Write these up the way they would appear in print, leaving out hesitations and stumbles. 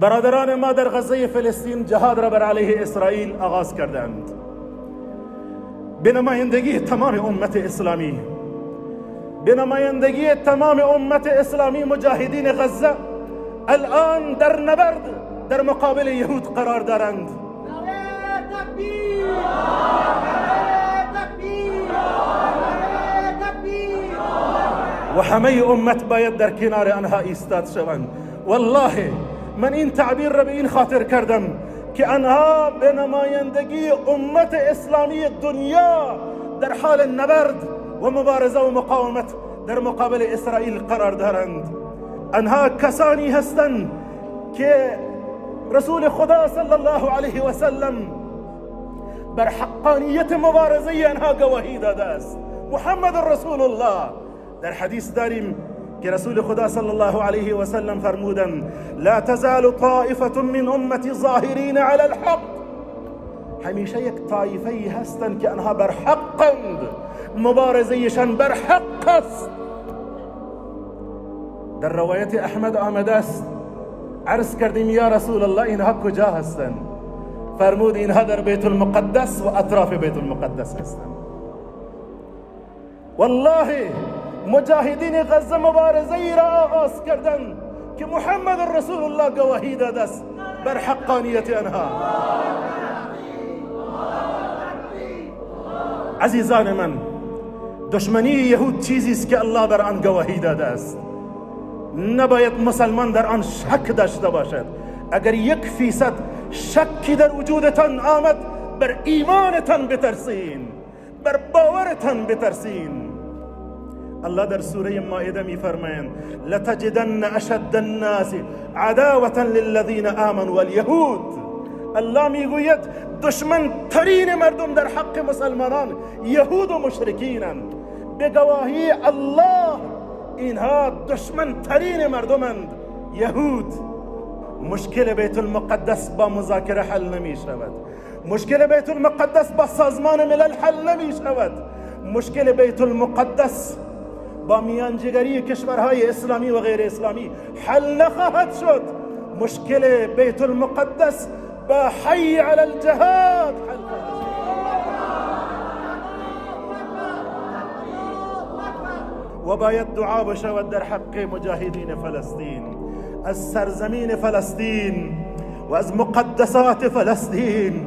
برادران ما در غزه فلسطین جهاد را بر علیه اسرائیل آغاز کردند. به نمایندگی تمام امت اسلامی، به نمایندگی تمام امت اسلامی، مجاهدین غزه الان در نبرد در مقابل یهود قرار دارند. و همه امت باید در کنار آنها ایستاد شوند. والله من این تعبیر را به این خاطر کردم که آنها به نمایندگی امت اسلامی دنیا در حال نبرد و مبارزه و مقاومت در مقابل اسرائیل قرار دارند. آنها کسانی هستند که رسول خدا صلی الله علیه و سلم بر حقانیت مبارزه آنها گواهی داده است. محمد رسول الله. در حدیث داریم که رسول خدا صلی الله علیه و سلم فرمودند: لا تزال طائفة من امتی ظاهرین علی الحق. همیشه یک طایفه هستند که آنها بر حقند، مبارزهشان بر حق است. در روایت احمد آمده است، عرض کردیم یا رسول الله اینها کجا هستند؟ فرمود اینها در بیت المقدس و اطراف بیت المقدس هستند. والله مجاهدین غزه مبارزه ای را آغاز کردند که محمد رسول الله گواهی داده است بر حقانیت آنها. عزیزان من، دشمنی یهود چیزی است که الله بر آن گواهی داده است. نباید مسلمان در آن شک داشته باشد. اگر 1% شکی در وجودتان آمد، بر ایمانتان بترسین، بر باورتان بترسین. الله در سوره مائده می فرمایند: لتجدن اشد الناس عداوة للذین آمنوا اليهود. الله میگوید دشمن ترین مردم در حق مسلمانان یهود و مشرکینند. به گواهی الله اینها دشمن ترین مردمند، یهود. مشکل بیت المقدس با مذاکره حل نمی شود. مشکل بیت المقدس با سازمان ملل حل نمی شود. مشکل بیت المقدس با میانجیگری کشورهای اسلامی و غیر اسلامی حل نخواهد شد. مشکل بیت المقدس با حی علی الجهاد حل خواهد شد. و باید دعا بشود در حق مجاهدین فلسطین، از سرزمین فلسطین و از مقدسات فلسطین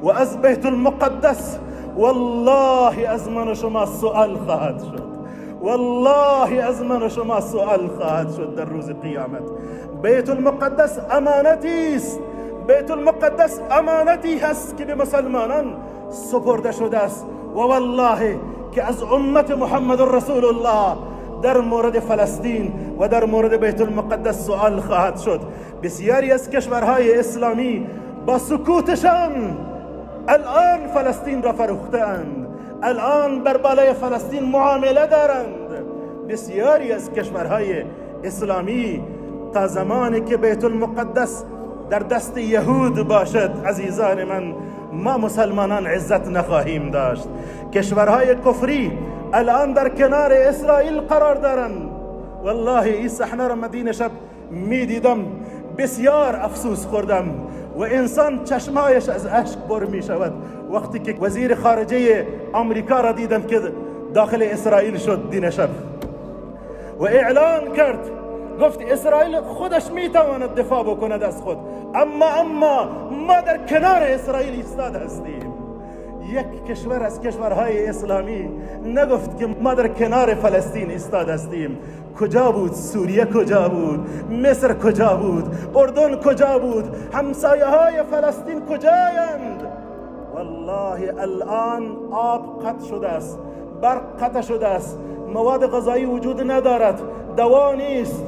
و از بیت المقدس. والله از من و شما سؤال خواهد شد. والله از من و شما سؤال خواهد شد در روز قیامت. بیت المقدس امانتی است. بیت المقدس امانتی هست که به مسلمانان سپرده شده است. و والله که از امت محمد رسول الله در مورد فلسطین و در مورد بیت المقدس سؤال خواهد شد. بسیاری از کشورهای اسلامی با سکوتشان الان فلسطین را فروختند، الان بر بالای فلسطین معامله دارند. بسیاری از کشورهای اسلامی تا زمانی که بیت المقدس در دست یهود باشد، عزیزان من، ما مسلمانان عزت نخواهیم داشت. کشورهای کفری الان در کنار اسرائیل قرار دارند. والله این صحنه را مدینه شب می دیدم، بسیار افسوس خوردم و انسان چشمایش از اشک پر می شود وقتی که وزیر خارجه آمریکا را دیدم که داخل اسرائیل شد دین شب و اعلان کرد، گفت اسرائیل خودش می تواند دفاع بکند از خود، اما ما در کنار اسرائیل ایستاد هستیم. یک کشور از کشورهای اسلامی نگفت که ما در کنار فلسطین ایستاد هستیم. کجا بود سوریه؟ کجا بود مصر؟ کجا بود اردن؟ کجا بود همسایه های فلسطین؟ کجایند؟ والله الان آب قطع شده است، برق قطع شده است، مواد غذایی وجود ندارد، دوا نیست،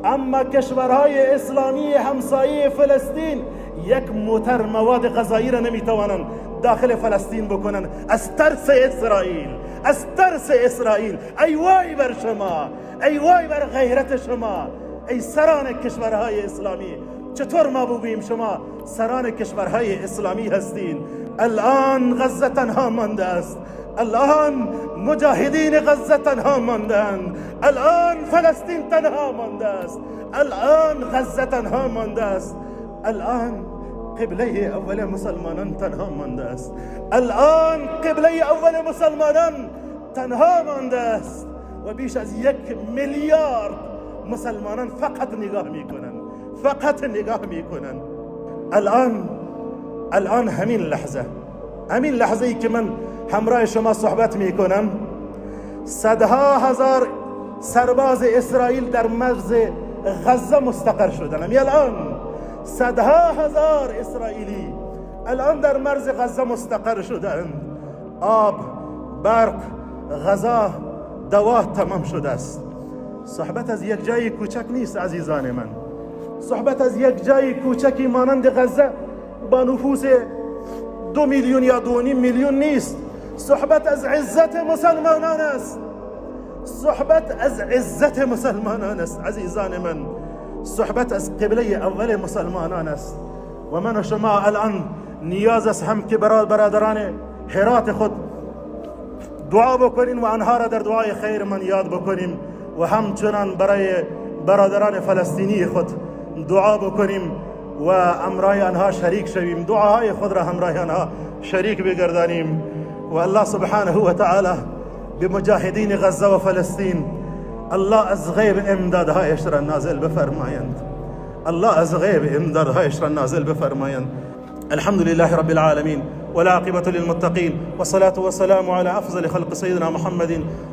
اما کشورهای اسلامی همسایه فلسطین یک موتر مواد غذایی را نمیتوانند داخل فلسطین بکنن از ترس اسرائیل، از ترس اسرائیل. ای وای بر شما، ای وای بر غیرت شما، ای سران کشورهای اسلامی. چطور ما بگوییم شما سران کشورهای اسلامی هستین؟ الان غزه تنها مانده است، الان مجاهدین غزه تنها ماندند، الان فلسطین تنها مانده است، الان غزه تنها مانده است. الان قبله اول مسلمانان تنها مانده است. الان قبله اول مسلمانان تنها مانده است و بیش از 1 میلیارد مسلمانان فقط نگاه میکنند، فقط نگاه میکنند. الان همین لحظه، همین لحظه ای که من همراه شما صحبت میکنم، صدها هزار سرباز اسرائیل در مرز غزه مستقر شدن. الان صدها هزار اسرائیلی الان در مرز غزه مستقر شدند. آب، برق، غذا، دوا تمام شده است. صحبت از یک جای کوچک نیست عزیزان من. صحبت از یک جای کوچکی مانند غزه با نفوس 2 میلیون یا 2.5 میلیون نیست. صحبت از عزت مسلمانان است. صحبت از عزت مسلمانان است عزیزان من. صحبت از قبله اول مسلمانان است. و من و شما الان نیاز است هم که برای برادران هرات خود دعا بکنیم و آنها را در دعای خیر من یاد بکنیم، و همچنان برای برادران فلسطینی خود دعا بکنیم و همراه آنها شریک شویم، دعاهای خود را همراه آنها شریک بگردانیم. و الله سبحانه و تعالی به مجاهدین غزه و فلسطین الله از غیب امدادهایش را نازل بفرمایند. الله از غیب امدادهایش را نازل بفرمایند. الحمد لله رب العالمين، والعاقبة للمتقين، والصلاة والسلام على أفضل خلق سيدنا محمد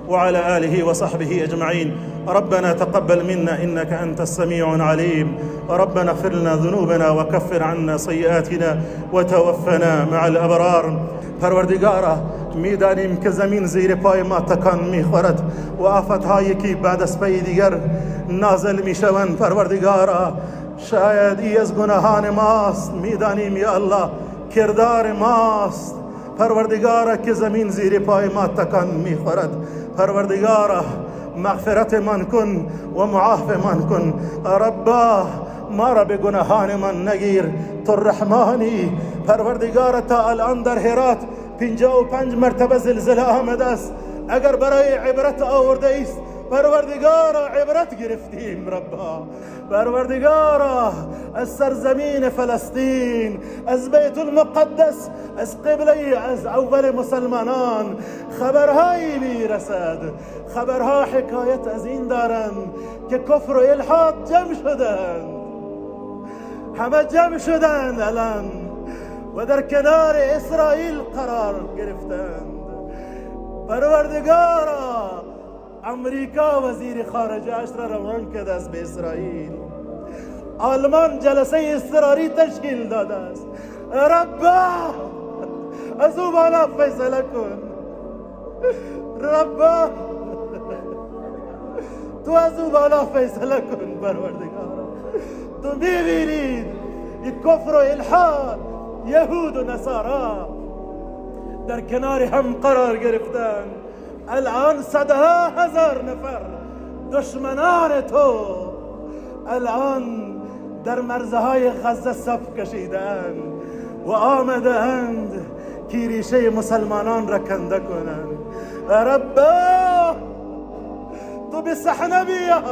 وعلى آله وصحبه أجمعين. ربنا تقبل منا إنك أنت السميع العليم. ربنا اغفر لنا ذنوبنا وكفر عنا سيئاتنا وتوفنا مع الأبرار. پروردگارا، میدانیم که زمین زیر پای ما تکان میخورد و آفتهایی که بعد از پی دیگر نازل میشوند. پروردگارا، شاید ای از گناهان ماست، میدانیم یا الله کردار ماست. پروردگارا که زمین زیر پای ما تکان میخورد، پروردگارا مغفرت من کن و معاف من کن. ربا ما را به گناهان من نگیر، تو رحمانی. پروردگارا تا الان در هرات 55 مرتبه زلزله آمده است. اگر برای عبرت آورده است، پروردگارا عبرت گرفتیم. ربا پروردگارا از سرزمین فلسطین، از بیت المقدس، از قبله از اول مسلمانان خبرهایی میرسد. خبرها حکایت از این دارند که کفر و الحاد جمع شدند، همه جمع شدند الان و در کنار اسرائیل قرار گرفتند. پروردگارا امریکا وزیر خارجه اش را روان کرده است به اسرائیل. آلمان جلسه اضطراری تشکیل داده است. ربا از او بالا فیصله کن. ربا تو از او بالا فیصله کن. پروردگارا تو میبینید کفر و الحاد، یهود و نصارا در کنار هم قرار گرفتن. الان صدها هزار نفر دشمنان تو الان در مرزهای غزه صف کشیدند و آمدند که ریشه مسلمانان را کنده کنند. ربا تو به صحنه بیا،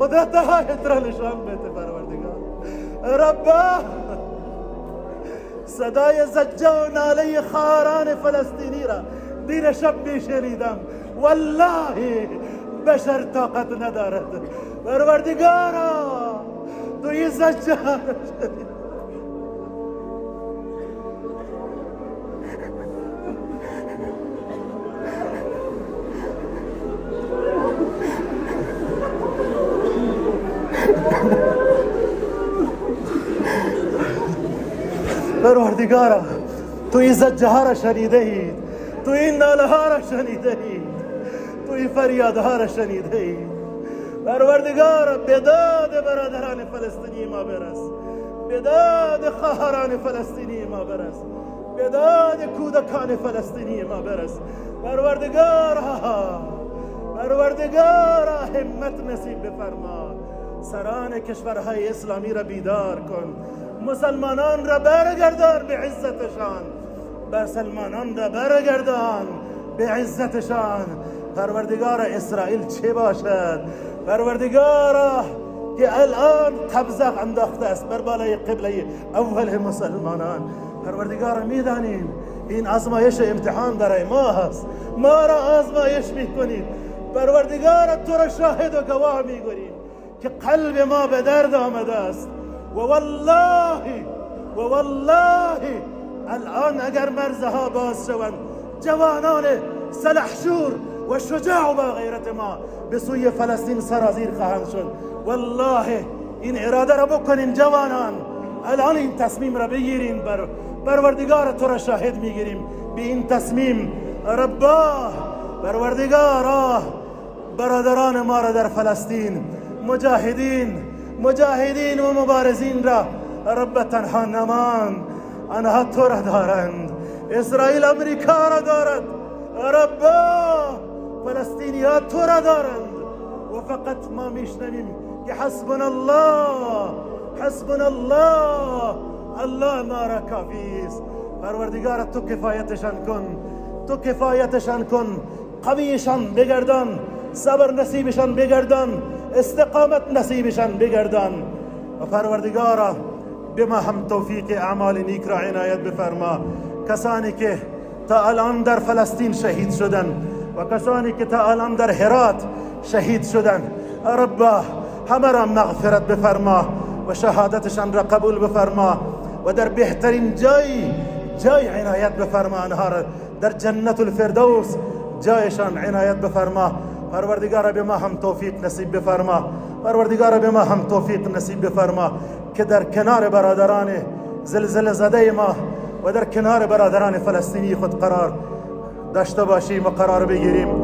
قدرتهایت را نشان بده پروردگار. ربا صدای زجه و ناله خاران فلسطینی را دیر شب میشنیدم. والله بشر طاقت ندارد. پروردگارا تو این زجه پروردگارا تو این زجه ها را شنیده اید، تو این ناله ها را شنیده اید، تو این فریادها را شنیده اید. پروردگارا به داد برادران فلسطینی ما برس، به داد خواهران فلسطینی ما برس، به داد کودکان فلسطینی ما برس. پروردگارا پروردگارا همت نصیب بفرما. سران کشورهای اسلامی را بیدار کن، مسلمانان را برگردان به عزتشان، مسلمانان را برگردان به عزتشان. پروردگار اسرائیل چه باشد؟ پروردگارا که الان قبضه انداخته است بر بالای قبله اول مسلمانان. پروردگار میدانیم این آزمایش امتحان برای ما هست، ما را آزمایش میکنید. پروردگار تو را شاهد و گواه میگیریم که قلب ما به درد آمده است. و والله الان اگر مرزها باز شوند، جوانان سلحشور و شجاع و با غیرت ما به سوی فلسطین سرازیر خواهند شد. والله این اراده را بکنین جوانان، الان این تصمیم را بگیرین. پروردگار تو را شاهد میگیریم به این تصمیم. ربا پروردگارا، برادران ما را در فلسطین، مجاهدین و مبارزین را رب تنها نمان، آنها تو را دارند. اسرائیل امریکا را دارد، ربا فلسطینی ها تو را دارند. و فقط ما میشنویم که حسبنا الله، حسبنا الله، الله ما را کافی است. پروردگار تو کفایتشان کن، تو کفایتشان کن، قویشان بگردان، صبر نصیبشان بگردان، استقامت نصیبشان بگردان. و پروردگارا به ما هم توفیق اعمال نیک را عنایت بفرما. کسانی که تا الان در فلسطین شهید شدن و کسانی که تا الان در هرات شهید شدن، ربا همه را مغفرت بفرما و شهادتشان را قبول بفرما و در بهترین جای عنایت بفرما. آنها را در جنت الفردوس جایشان عنایت بفرما. پروردگار به ما هم توفیق نصیب بفرما، پروردگار به ما هم توفیق نصیب بفرما که در کنار برادران زلزله زده ما و در کنار برادران فلسطینی خود قرار داشته باشیم و قرار بگیریم.